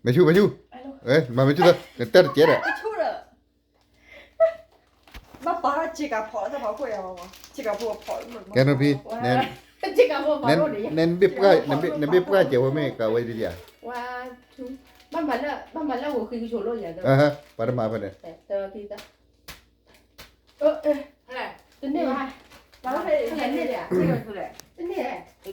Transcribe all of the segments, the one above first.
မ့ၢ်ဆူၣ် မ့ၢ်ဆူၣ်, မ့ၢ်ဆူၣ်သၢ နတဲတကဲဒီး, ဘၣ်ပာ်ထီၣ်စ့ကၤဖီၣ်လၢတဖီခိၣ်ယါ, စ့ကၤဖီၣ်ဖီၣ်, ကဲနီၤဖံ, နဘ့ၣ်ပှၢ်, နဘ့ၣ်ပှၢ်စဲးဝဲမ့ၢ်ကၤဝဲဒ်ယါ, ဘၣ်မၤလၢ, ဘၣ်မၤလၢဂိၤဃံကဆိးလိာ်ယါ, ပှၤတမၤဖဲန့ၣ် တန့ၢ်ဘၣ်, တန့ၢ်ဘၣ်, တန့ၢ်ဘၣ်, တန့ၢ်ဘၣ်,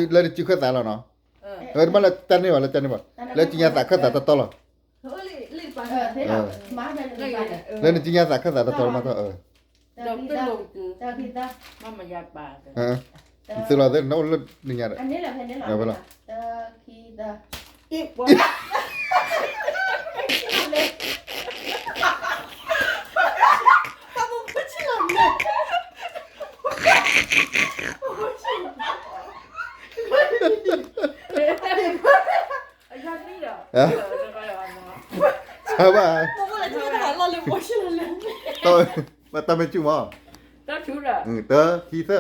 လၢနစုခၢၣ်သးလီၤနီၤ, လၢတၢ်န့ၢ်ဘၣ် လၢတၢ်န့ၢ်ဘၣ်, လၢတၢ်န့ၢ်ဘၣ်, လၢကညးသးခၢၣ်သးတီတီလီၤ, လၢနကညးသးခၢၣ်သးတီတီလီၤမးထီၣ်, သုလီၤသ့ၣ်နအိၣ်လၢနညါဒီး, ဖဲလီၤ, ဆါဘၣ်, ဘၣ်တၢ်မ့ၢ်စူၣ်မး, တၢ်ခံသၢ, ဘၣ်တၢ်သၢထံၣ်မး, တထံၣ်ခံထံၣ်တန့ၢ်ဘၣ်, မၤကဒါလၢကံၢ်ပၢ်, ယတမၤဘၣ်, မၤဝဲ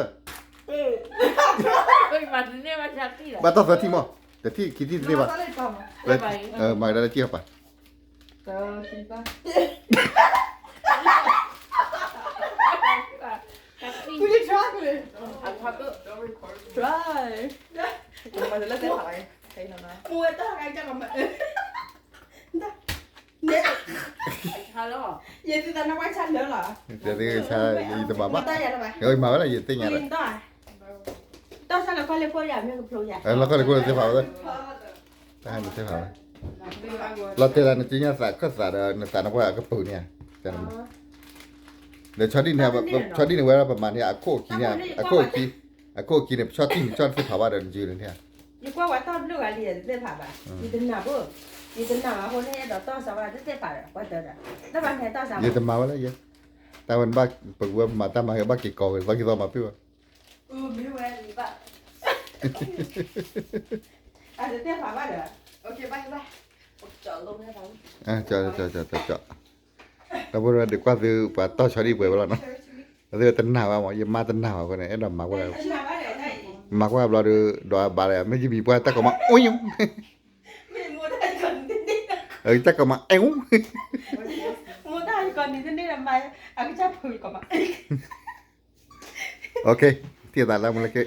လၢယသ့ၣ်ညါဒီး, လီၤခီလ့ၣ်ခိၣ်သ့ၣ်ဖးဝဲ, တၢ်ဟဲနသ့ၣ်ဖးဝဲ, လီၤတဲာ်လၢနကညးသးခၢၣ်သးဒီး နသးနပှၢ်အကပုာ်န့ၣ်ဧါ, ဒီးဆီဒံၣ်န့ၣ်, ဆီဒံၣ်န့ၣ်ဝဲဒၣ်ပမၤန့ၣ် အခိၣ်အခံန့ၣ်, အခိၣ်အခံ, အခိၣ်အခံန့ၣ် ပဆီတံၢ်န့ၣ် ဆီတသ့ၣ်ဖးဘၣ်ဒီးနယုာ်န့ၣ်ဧါ, ယကွၢ်ဝဲတီၢ်ဘျုးဂၤလံ ယတသ့ၣ်ဖးဘၣ်, ယတနာ်ဘၣ်, ယတနာ်ဘၣ်အဃိန့ၣ် အဲၣ်ဒိးတီၢ်စးဝဲတသ့ၣ်ဖးဒီး ပှၤတၢ်ဒီး, တဘၣ်န့ၣ်တီၢ်စး, ယတမၤဝဲလၢယဲ, တၢ်ဝဲန့ၣ်ဘၣ်ပကဝဲမၤတၢ်မၤဟဲဘၣ်က့ၤကီးဝဲ သီခံသီမၤပ့ၢ်ဝဲ, အတသ့ၣ်ဖးဘၣ်ဒီး, ကၠီ, ကၠီ, ကၠီ, ကၠီ, ဒီပုၢ်ဝဲၢ်ဒုးကွၢ်သုပှၤတီၢ်ဆီဒံၣ်ပှဲၤဝဲလီၤနီၤ, အသုတနာ်ဘၣ်မး ယမါတနာ်ဘၣ်အဃိန့ၣ် အဲၣ်ဒိးမၤကွၢ်, မၤကွၢ်ဘျီဒီး ဒီးအဘၣ်လၢ မ့ၢ်ယမံၤပှၢ်တၢ်ကီမး အိၣ်ယုၣ်, တၢ်ကီမး အဲၣ်ဝူ, မိၢ်တၢ်ကီန့ၣ်တန့ၢ်ဒီးမၤ, အကစၢ်ဖုးကီမး, ထံၣ်သးလၢမူလၢက့